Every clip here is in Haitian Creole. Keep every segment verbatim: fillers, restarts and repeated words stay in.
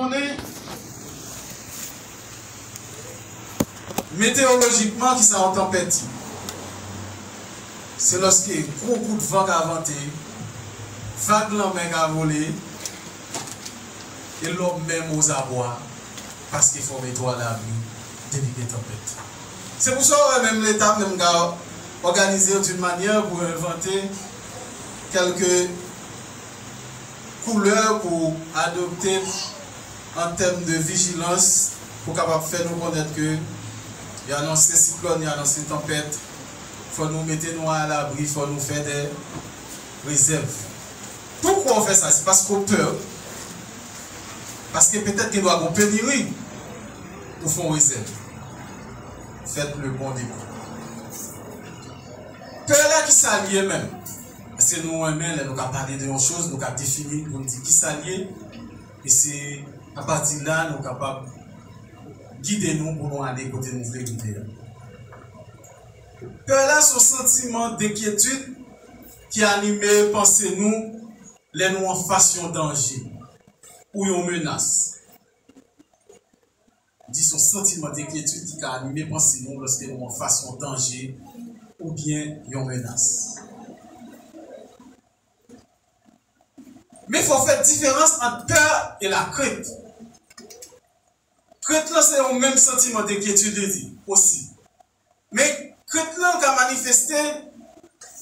Konnen, meteyolojikman, ki sa yon tanpèt ye? Se lòske gwo kout van ka vante, vag lanmè ka vole, e lòm menm ozabwa, paske fò mete w alabri depi gen tanpèt. Se pou sa w wè menm Leta menm ka òganize yo d'une manière pou yo envante kèlke koulè pou adopte an tèm de vijilans, pou kapab fè nou konnèt ke y anonse siklòn, y anonse tanpèt, fò nou mete nou alabri, fò nou fè de rezèv. Poukwa w fè sa? Se paske w pè. Paske petèt gen dwa gon peniri, ou fè yon rezèv. Faites le bon départ. Pè la, ki sa l ye menm? Èske nou renmen lè nou ka pale de yon choz, nou ka defini pou n di ki sa l ye? E se apati la nou kapab gide nou pou nou ale kote nou vle rive a. Pè la se yon santiman denkyetid ki anime panse nou lè nou anfas yon danje ou yon menas. Di se yon santiman denkyetid ki ka anime panse nou lòske nou anfas yon danje oubyen yon menas. Men fò w fè diferans ant pè e lakrent. Krent lan se yon menm santiman denkyetid li di osi. Men krent lan ka manifeste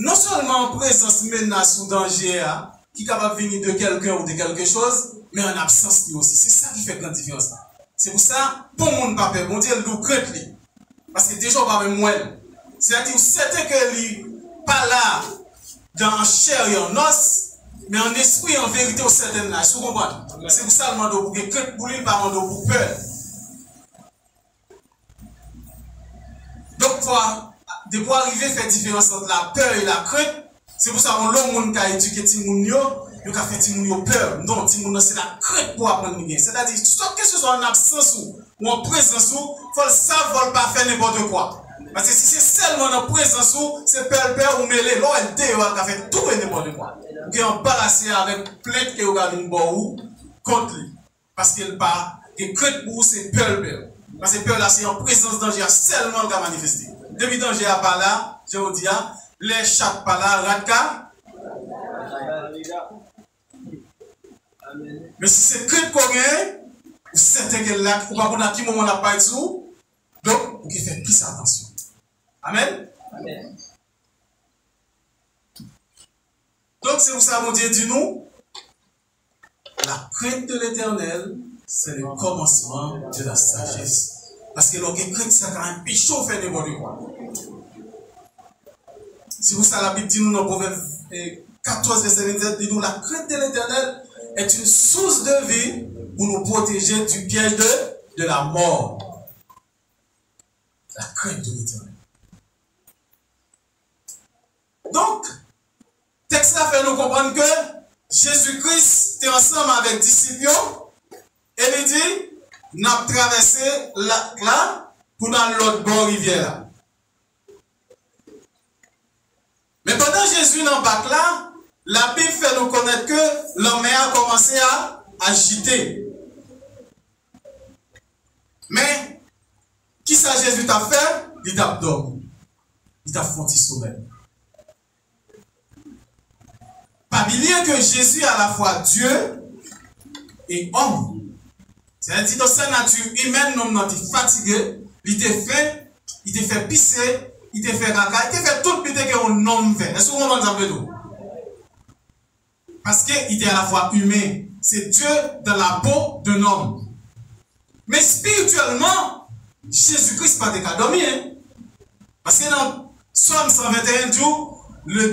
non sèlman an prezans menas ou danje a, ki kapab vini de kèlken ou de kèlke choz, men an absans li osi. Se sa ki fè gran diferans la. Se pou sa, bon moun pa pè Bondye, l di w krent li. Paske deja w pa menm wè l. Sètadi w sèten ke li pa la dan an chè e an nòs, men an espri, an verite, w sèten l la. Èske w konprann? Se pou sa l mande w pou gen krent pou li, l pa mande w pou pè. Donk, fò, depi w arive fè diferans ant lapè e lakrent, se pou sa yon lòt moun ka edike timoun yo, yo ka fè timoun yo pè. Non, timoun nan se lakrent pou aprann li gen. Sètadi, sòt ke se swa an absans ou, ou an prezans ou, fò l sav, fò l pa fè nenpòt kwa. Paske si se sèlman nan prezans ou, se pè l pè ou mele, lè w wè l deyò a, l ka fè tou e nenpòt kwa. Ou gen anbarase avèk plent ke yo ka vin ba w kont li. Paske l pa gen krent pou ou, se pè l pè. Paske pè la se an prezans danje a sèlman l ka manifeste. Depi danje a pa la, jan yo di a, lè chat pa la, rat ka. Men si se krent ke w genyen, ou sèten ke l la, ou pa konn a ki moman l ap parèt sou ou, donk ou gen fè plis atansyon. Amèn? Amèn. Donk se pou sa Bondye di nou, la crainte de l'Éternel, c'est le commencement de la sagesse. Paske lè w gen krent, sa ka anpeche w fè nenpòt kwa. Se pou sa Labib di nou nan Pwovèb, eh, katòz, vèsè vennsèt, li di nou, la crainte de l'Éternel est une source de vie pour nous protéger du piège de, de la mort. La crainte de l'Éternel. Donk, tèks la fè nou konprann ke Jezi Kris te ansanm avèk disip yo, e li di, n ap travèse lak la pou n al lòt bò rivyè a. Men pandan Jezi nan bak la, Labib fè nou konnèt ke lanmè a kòmanse a ajite. Men, kisa Jezi t ap fè? Li t ap dòmi. Li t ap fè yon ti somèy. Pa bliye ke Jezi alafwa Dye e òm. Sètadi, dan sa nati imèn, nonm nan te fatige, li te fen, li te fè pise, li te fè kaka, li te fè tout biten ke yon nonm fè. Èske w konprann sa m vle di w? Paske li te alafwa imen. Se Dye dans la peau d'un homme. Men espirityèlman, Jezi Kris pa te ka dòmi, en. Paske nan Sòm san venteyen di w, le,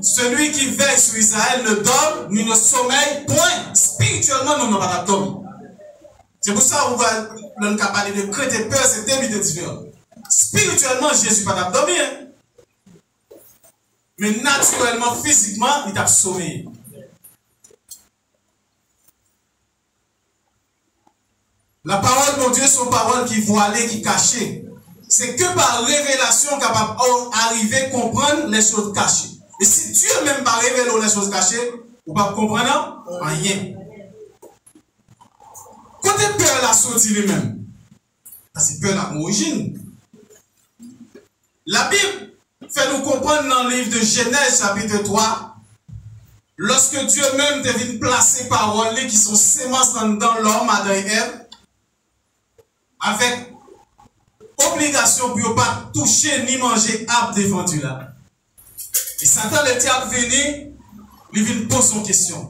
celui qui veille sur Israël ne dort ni ne sommeille point. Espirityèlman, nonm nan pa t ap dòmi. Se pou sa, ou wè, lè n ka pale de krent e pè, se de biten diferan. Espirityèlman, Jezi pa t ap dòmi, en. Men natirèlman, fizikman, li t ap someye. Lapawòl Bondye se yon pawòl ki vwale, ki kache. Se ke pa revelasyon w kapab o-, arive konprann lè choz kache. E si Dye menm pa revele w lè choz kache, ou p ap konprann anyen. Kote pè la soti li menm? Paske pè la gen orijin. Labib fè nou konprann nan liv de Jenèz chapit twa, lòske Dye menm te vin plase pawòl li ki se yon semans anndan lòm, Adan e Èv, avèk obligasyon pou yo pa touche ni manje ab defandi la. E Satan lè te ap vini, li vin poze yon kesyon.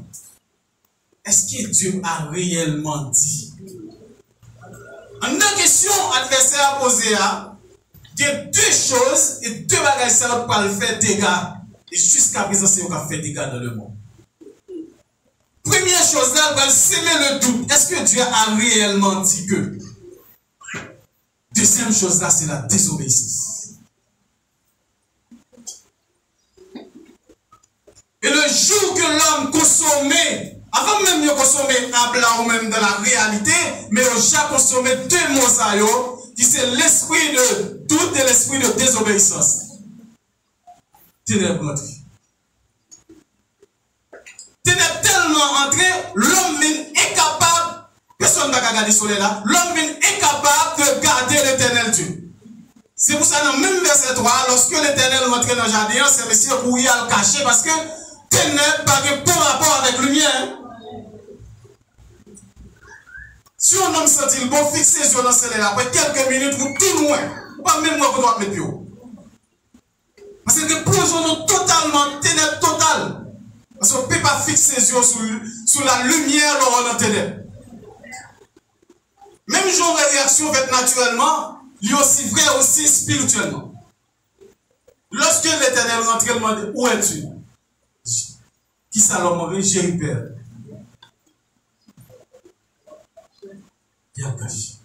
Est-ce que Dieu a réellement dit? Anndan kesyon advèsè a poze a, gen de choz e de bagay sa yo pral fè dega. E jiska prezan se yo k ap fè dega dans le monde. Premye choz la, l pral seme le dout. Est-ce que Dieu a réellement dit que? Dezyèm choz la, se la désobéissance. Et le jour que l'homme consommé, avan menm yo konsome ab la ou menm dans la réalité, men yo ja konsome de mo sa yo, ki se l'esprit de doute et l'esprit de désobéissance. Tenèb rantre. Tenèb tèlman antre, lòm vin enkapab, pèsonn pa ka gade solèy la, lòm vin enkapab de gade Letènèl Dye. Se pou sa, nan menm vèsè twa a, lòske Letènèl rantre nan jaden an, sèvitè kouri al kache, paske tenèb pa gen pon rapò avèk limyè. Si yon nonm santi l bon, fikse zye w nan solèy la, apre kèlke minit, ou tou lwen, ou pa menm wè kote w ap met pye w. Paske gen plonjon nou totalman, tenèb total. Paske w pe pa fikse zye w sou, sou la limyè lè w nan tenèb. Menm jan yon reyaksyon fèt natirèlman, li osi vrè osi espirityèlman. Lòske Letènèl rantre, l mande, "Où es-tu?" Kisa lòm mande? "J'ai eu peur." Li ap kache.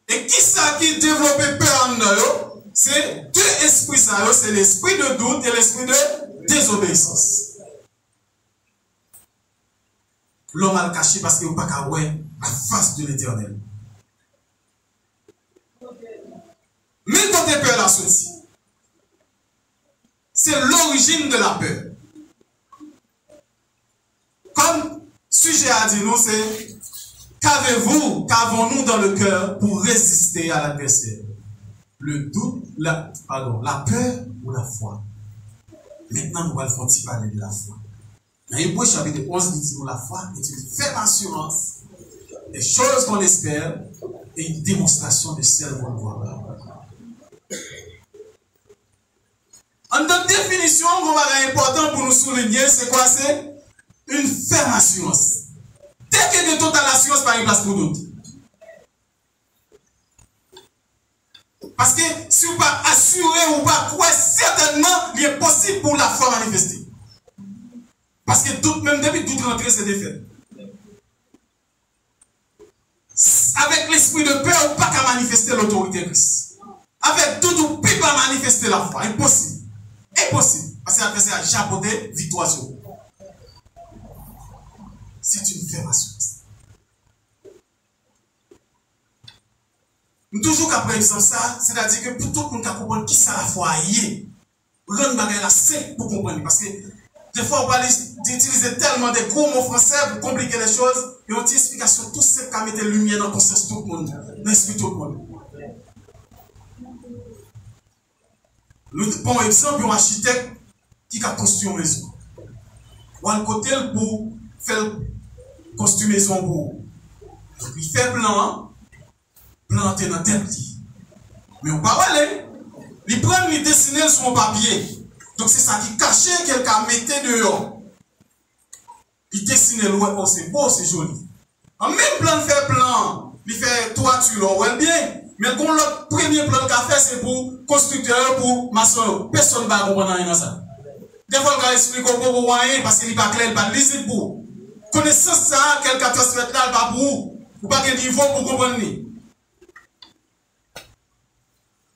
E kisa ki devlope pè anndan yo? Se de espri sa yo, se lespri de dout e lespri de dezobeyisans. Lòm al kache paske yo pa ka wè la fas de Letènèl. Men kote pè la soti. Se l'origine de la peur. Kòm sijè a di nou, se qu'avez-vous, qu'avons-nous dans le cœur pour résister à l'adversaire? Le doute, la, pardon, la peur ou la foi? Mentnan, nou pral fè yon ti pale de lafwa. Nan Ebre chapit onz, li di nou, "La foi est une ferme assurance des choses qu'on espère et une démonstration de celles qu'on ne voit pas." Anndan definisyon, yon bagay enpòtan pou nou soulinye, se kwa? Se une ferme assurance. Dèke gen total asirans, pa gen plas pou dout. Paske si w pa asire, ou pa kwè, sètènman, li enposib pou lafwa manifeste. Paske dout, menm depi dout rantre, se defèt. Avèk lespri de pè, ou pa ka manifeste lotorite Kris. Avèk dout, ou pi pa manifeste lafwa. Enposib. Enposib. Paske advèsè a ja pote viktwa sou ou. C'est une ferme assurance. M toujou ka pran egzanp sa, sètadi ke pou tout moun ka konprann kisa lafwa a ye, rann bagay la senp pou konprann li. Paske defwa ou pral itilize tèlman de gwo mo fransè pou konplike lè choz, e yon ti esplikasyon tou senp ka mete limyè nan konsyans tout moun, nan espri tout moun. Nou pran yon egzanp, yon achitèk ki ka konstwi yon mezon. Ou al kote l pou fè l konstwi mezon pou ou. Donk, li fè plan an, plan an te nan tèt li. Men ou pa wè l. Li pran l, li desinen l sou yon papye. Donk, se sa ki kache ke l ka mete deyò. Li desinen l, ou wè, o, se bo, se joli. An menm plan l fè plan an, li fè twati la, ou wè l byen. Men gon lòt premye plan l ka fè, se pou konstriktè yo, pou mason yo. Pèsonn pa konprann anyen nan sa. Defwa l ka esplike w poko wè anyen, paske li pa klè, li pa lizib pou ou. Konesans sa a, ke l ka transmèt la, li pa pou ou. Ou pa gen nivo pou konprann li.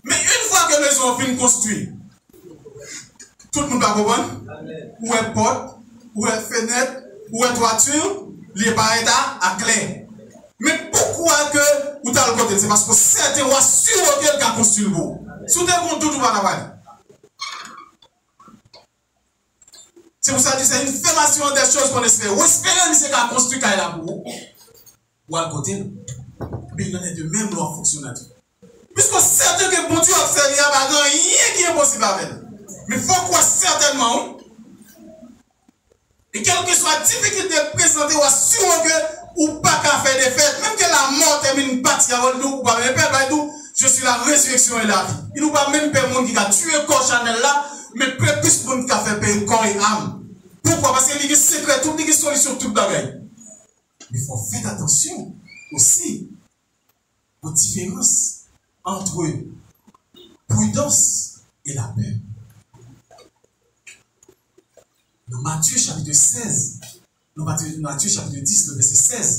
Men yon fwa ke mezon an fin konstwi, tout moun pa konprann? Ou wè pòt, ou wè fenèt, ou wè twati, li parèt a, aklè. Men poukwa ke ou t al kote l? Se paske w sèten, w asire ke l ka konstwi l pou ou. Si w te gen yon dout, ou pa t ap ale. Se pou sa di, se yon fèmasyon de choz konn espere. Ou espere misye ka konstwi kay la pou ou. w al kote l. Men il en est de même lè w ap fonksyone ak Dye. Piske w sèten ke Bondye w ap sèvi a pa gen anyen ki enposib avè l. Men fòk w wè sètènman, wi. E kèlkeswa difikilte k prezante, w asire w ke ou pa ka fè defèt. Menm ke lamò te vin pati avè w, li di w ou pa gen pè, li di w, Je suis la résurrection et la vie. Li di w pa menm pè moun ki ka tiye kò chanèl la, men pè plis moun ki ka fè peri kò e am. Poukwa? Paske li gen sekrè tout, li gen solisyon tout bagay. Men fò w fè atansyon osi. Yon diferans ant pridans e lapè. Nan Matye chapit sèz, nan Matye, Matye chapit dis, nan vèsè sèz,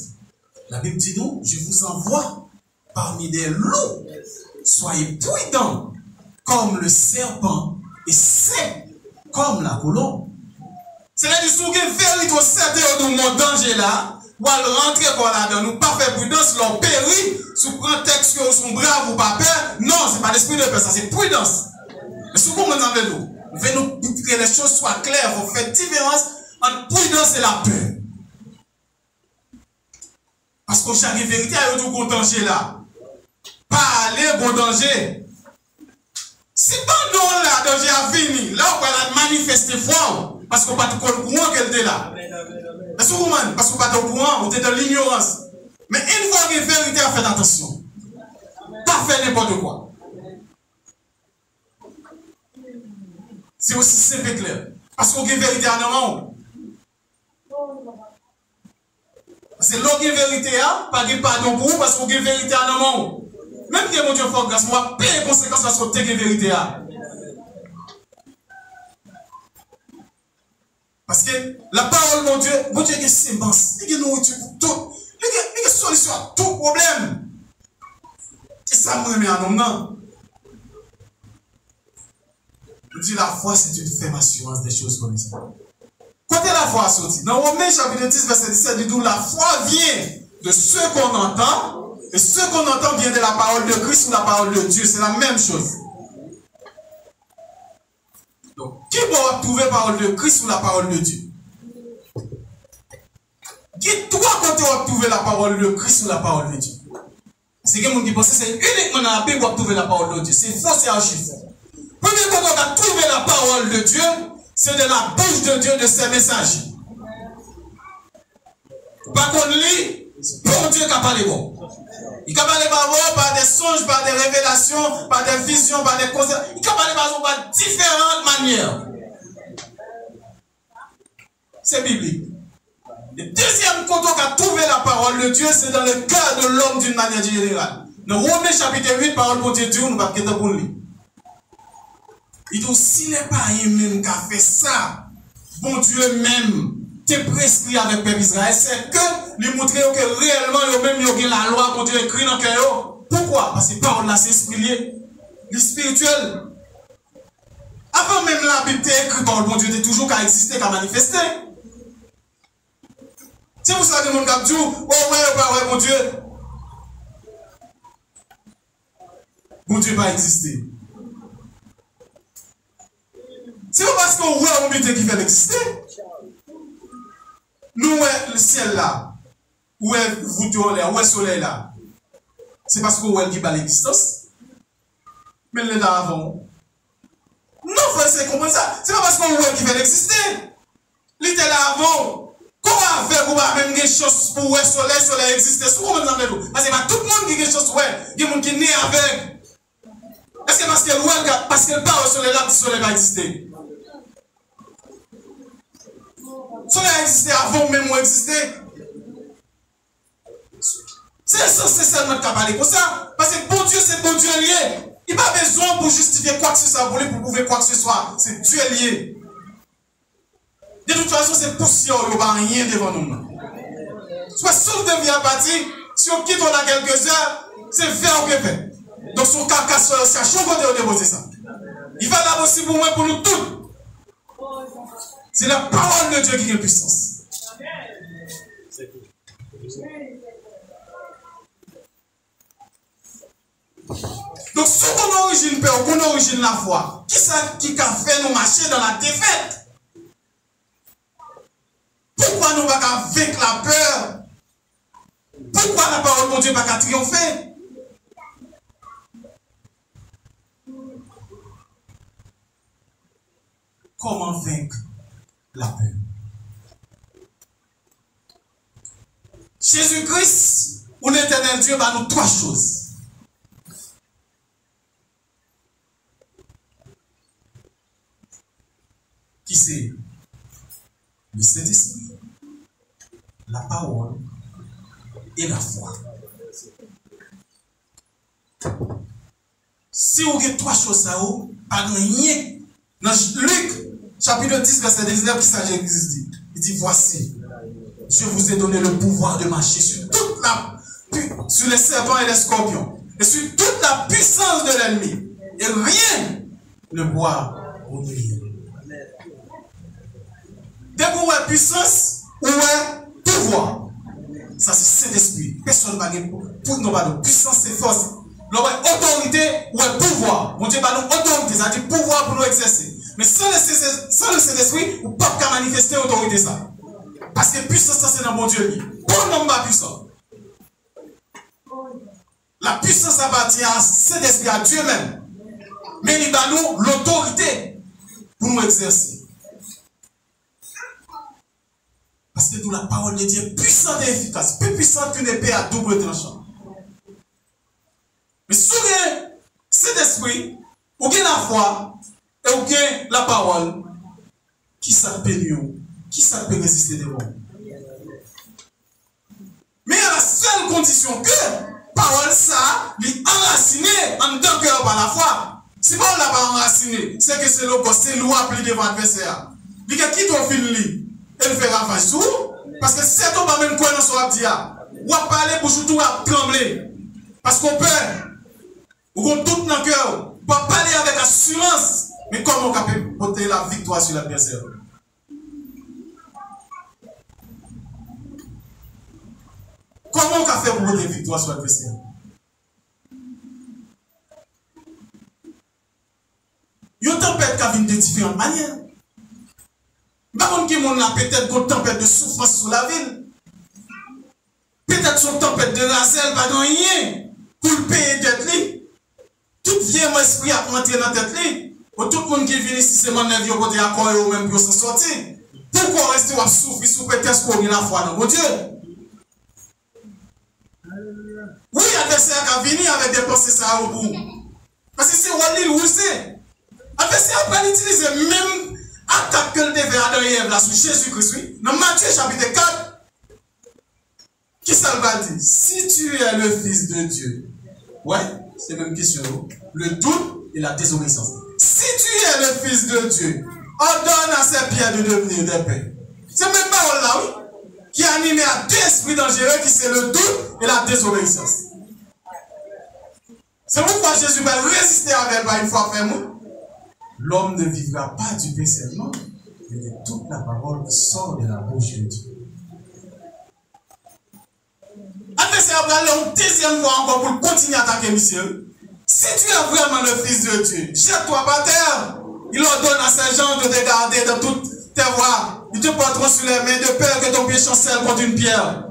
Labib di nou, Je vous envoie parmi des loups. Soyez prudents comme le serpent et simples comme la colombe. Sètadi, si w gen verite w sèten yo di w men danje la, w al rantre kò w ladan l, ou pa fè pridans, lè w peri, si w pran tèks ke w se yon brav, ou pa pè, non, se pa lespri de pè, sa se pridans. Men si w konprann sa m vle di w, m vle nou ke les choses soient claires, fò w fè diferans ant pridans e lapè. Paske w chak gen verite a, yo di w gon danje la. Pa ale, gon danje. Si pandan w la, danje a vini, la w pral al manifeste fwa w, paske w pa t okouran ke l te la. Èske w konprann? Paske w pa t okouran, ou te dan linyorans. Men yon fwa w gen verite a, fèt atansyon. Pa fè nenpòt kwa. Se osi senp e klè. Paske w gen verite a nan men w. Paske lè w gen verite a, pa gen padon pou ou, paske w gen verite a nan men w. Menm ke Bondye fè w gras, men w ap peye konsekans paske w te gen verite a. Paske lapawòl Bondye, Bondye gen semans, li gen nouriti pou tout. Li gen, li gen solisyon a tout pwoblèm. Se sa m renmen a nonm nan. Nou di la foi, c'est une ferme assurance des choses qu'on espère. Kote lafwa a soti? Nan Women chapit dis vèsè disèt, li di w, la foi vient de ce qu'on entend, et ce qu'on entend vient de la parole de Christ ou la parole de Dieu. C'est la même chose. Donk, ki bò w ap twouve parole de Christ ou la parole de Dieu? Gen twa kote w ap twouve la parole de Christ ou la parole de Dieu. Paske gen moun ki panse se inikman nan Labib w ap twouve la parole de Dieu. Se fo, se achi fo. Premye kote w ka twouve la parole de Dieu, c'est de la bouche de Dieu, de ses messagers. Ou pa konn li, Bondye ka pale ba w. Li ka pale ba w pa de sonj, pa de revelasyon, pa de vizyon, pa de konsèy. Li ka pale ba w pa diferan manyè. Se biblik. E dezyèm kote w ka twouve la parole de Dieu, c'est dans le cœur de l'homme d'une manière générale. Nan Women chapit uit, pawòl Bondye di w, nou p ap gentan pou n li. Li di w, si lè payen menm ka fè sa Bondye menm te preskri avèk pèp Izrayèl, se ke li montre yo ke reyèlman yo menm yo gen lalwa Bondye ekri nan kè yo. Poukwa? Paske pawòl la se espri l ye. Li espirityèl. Avan menm Labib te ekri, pawòl Bondye te toujou ka egziste, ka manifeste. Se pou sa gen moun k ap di w, o, wè, yo pa wè Bondye. Bondye pa egziste. Se pa paske w wè yon biten ki fè l egziste. Nou wè syèl la, ou wè vout yo anlè, ou wè solèy la. Se paske w wè l ki ba l egzistans. Men l te la avan w. Non, frè, se konprann sa. Se pa paske w wè l ki fè l egziste. Li te la avan w. Kò w avèg ou pa menm gen chans pou w wè solèy, solèy egziste. Si w konprann sa m vle di w. Paske pa tout moun ki gen chans wè. Gen moun ki ne avèg. Èske paske l wè l ka, paske l pa wè solèy la, di solèy pa egziste? Solèy a egziste avan w menm ou egziste. Se sanse sèlman k ka pale konsa. Paske Bondye se Bondye l ye. Li pa bezwen pou jistifye kwakseswa pou li, pou pwouve kwakseswa. Se Dye l ye. De tout fason, se pousyè yo, yo pa anyen devan nonm nan. Swa souf de vi a pati, si yo kite w la kèlke zè, se vè ou ke fè. Donk, se yon kakas, yo chache yon kote yo depoze sa. Li valab osi pou mwen, pou nou tout. Se la pawòl de Dye ki gen pwisans. Donk, si w konn orijin pè, ou konn orijin lafwa, kisa ki ka fè nou mache nan la defèt? Poukwa nou pa ka venk lapè? Poukwa Bondye pa ka triyonfe. Kòman venk lapè? Jezi Kris, ou Letènèl Dye, ba nou twa choz. Ki se le Sentespri, lapawòl e lafwa. Si ou gen twa choz sa yo, pa gen anyen. Nan Lik, chapit dis, vèsè diznèf, ki sa Jezi di? Li di, Voici, je vous ai donné le pouvoir de marcher sur toute la pu-, sur les serpents et les scorpions, et sur toute la puissance de l'ennemi, et rien ne pourra vous nuire. Depi ou wè pwisans, ou wè pouvwa. Sa se Sentespri. Pèsonn pa gen pou, pou, non, padon. Pwisans se fòs. Lè w wè otorite, ou wè pouvwa. Bondye ba nou otorite, sa di pouvwa pou nou egzèse. Men san le, san le Sentespri, ou p ap ka manifeste otorite sa. Paske pwisans lan se nan Bondye li. Pon nonm pa pwisan. La puissance appartient à Saint-Esprit, à Dieu même. Men li ba nou lotorite pou nou egzèse. Paske tou la parole de Dieu est puissante et efficace, plus puissante qu'une épée à double tranchant. Men si w gen Sentespri, ou gen lafwa, e ou gen lapawòl, kisa k pe nwi w? Kisa k pe reziste devan w? Men a la sèl kondisyon ke pawòl sa a, li anrasine anndan kè w pa lafwa. Si pawòl la pa anrasine, se ke se logòs, se lwa ap li devan advèsè a. Li gen kite w fin li, e l fè ravaj sou ou. Paske sèten w pa menm kwè nan sa w ap di a. W ap pale, bouch ou tou ap tranble. Paske w pè. Ou gon dout nan kè w. W ap pale avèk asirans. Men kòman w ka pe pote la viktwa sou ladvèsè? Kòman w ka fè pou pote viktwa sou advèsè? Yon tanpèt ka vin de diferan manyè. M pa konn ki moun la, petèt gon tanpèt de soufrans sou lavi l. Petèt se yon tanpèt de razè, l pa gen anyen pou l peye dèt li. Tout vye espri ap rantre nan tèt li. Bon, tout moun ki vin isi se mannèv yo pote a kò yo menm pou yo san sòti. Poukò w rete w ap soufri sou pretèks ke w gen lafwa nan Bondye? Wi, advèsè a ka vini avèk de panse sa yo pou ou. Paske se wòl li, l wouze. Advèsè a pral itilize menm atak ke l te fè Adan e Èv la sou Jezi Kris, wi. Nan Matye chapit kat, kisa l pral di? Si tu es le fils de Dieu. Wè, se menm kesyon yo. Le doute et la désobéissance. Si tu es le fils de Dieu, ordonne à ces pierres de devenir des pains. Se menm pawòl la, wi. Ki anime a de espri danjere ki se le doute et la désobéissance. Se poukwa Jezi pral reziste avè l pa yon fwa fèm, wi. L'homme ne vivra pas du pain seulement, mais de toute la parole qui sort de la bouche de Dieu. Advèsè a pral la yon dezyèm fwa ankò pou l kontinye atake misye, wi. Si tu es vraiment le Fils de Dieu, jette-toi par terre. Il ordonne à ses anges de te garder dans toutes tes voies. Ils te porteront sur les mains de peur que ton pied chancelle contre une pierre.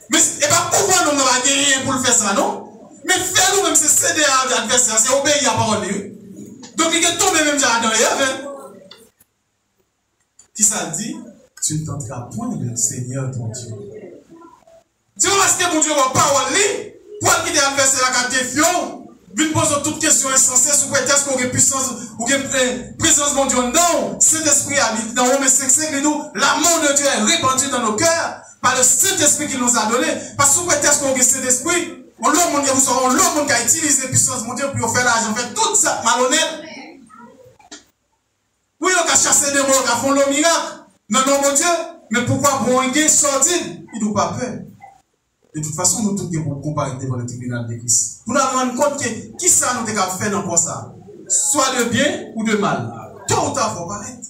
Men e pa pouvwa nonm nan pa genyen pou l fè sa, non. Men fè nou menm se sede a advèsè a, se obeyi a pawòl li, wi. Donk li gen tonbe menm jan Adan e Èv, en. Kisa l di? Tu ne tenteras point le Seigneur ton Dieu. Se pa paske Bondye ba w pawòl li pou al kite advèsè a ka defye w, vin poze w tout kesyon ensanse sou pretèks ke w gen pwisans, ou gen, eh, prezans Bondye anndan w. Sentespri a, li, nan Women senk senk, li di w, l'amour de Dieu est répandu dans nos cœurs par le Saint-Esprit qu'il nous a donné. Paske sou pretèks ke w gen Sentespri, yon lòt moun gen pou sa, yon lòt moun ka itilize pwisans Bondye pou yo fè lajan, fè tout zak malonèt. Wi, yo ka chase demon, yo ka fè yon lo mirak nan non Bondye, men poukwa pou yon gen sòdid, li di w pa pè. De tout fason, nou tout gen pou nou konparèt devan le tribinal de Kris. Pou n al rann kont ke kisa nou te ka fè nan kò sa a, swa de byen ou de mal. To ou ta, fò w parèt.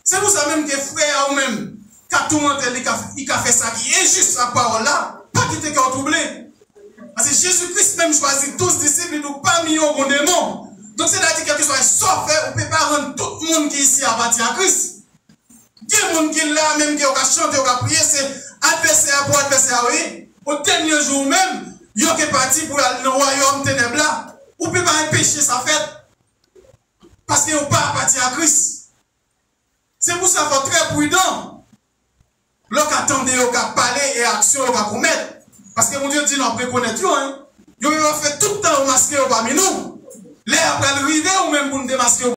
Se pou sa menm ke frè a ou menm ka toumante l, li ka, li ka fè sa ki enjis ak pawòl la, pa kite kè w twouble. Paske Jezi Kris menm chwazi douz disip, li di w pami yo gon demon. Donk, sètadi, kèlkeswa sa w fè, ou pe pa rann tout moun ki isi a pati a Kris. Gen moun ki la, menm ke yo ka chante, yo ka priye, se advèsè pou advèsè a, wi. O dènye jou, ou menm, yo ke pati pou al nan wayòm tenèb la. Ou pe pa anpeche sa fèt. Paske yo pa apatyen a Kris. Se pou sa, fò trè pridan lè w ka tande yo ka pale e aksyon yo ka komèt. Paske Bondye di nou ap rekonèt yo, en. Yo, yo fè tout tan yo maske yo pami nou. Lè a pral rive, ou menm pou n demaske yo.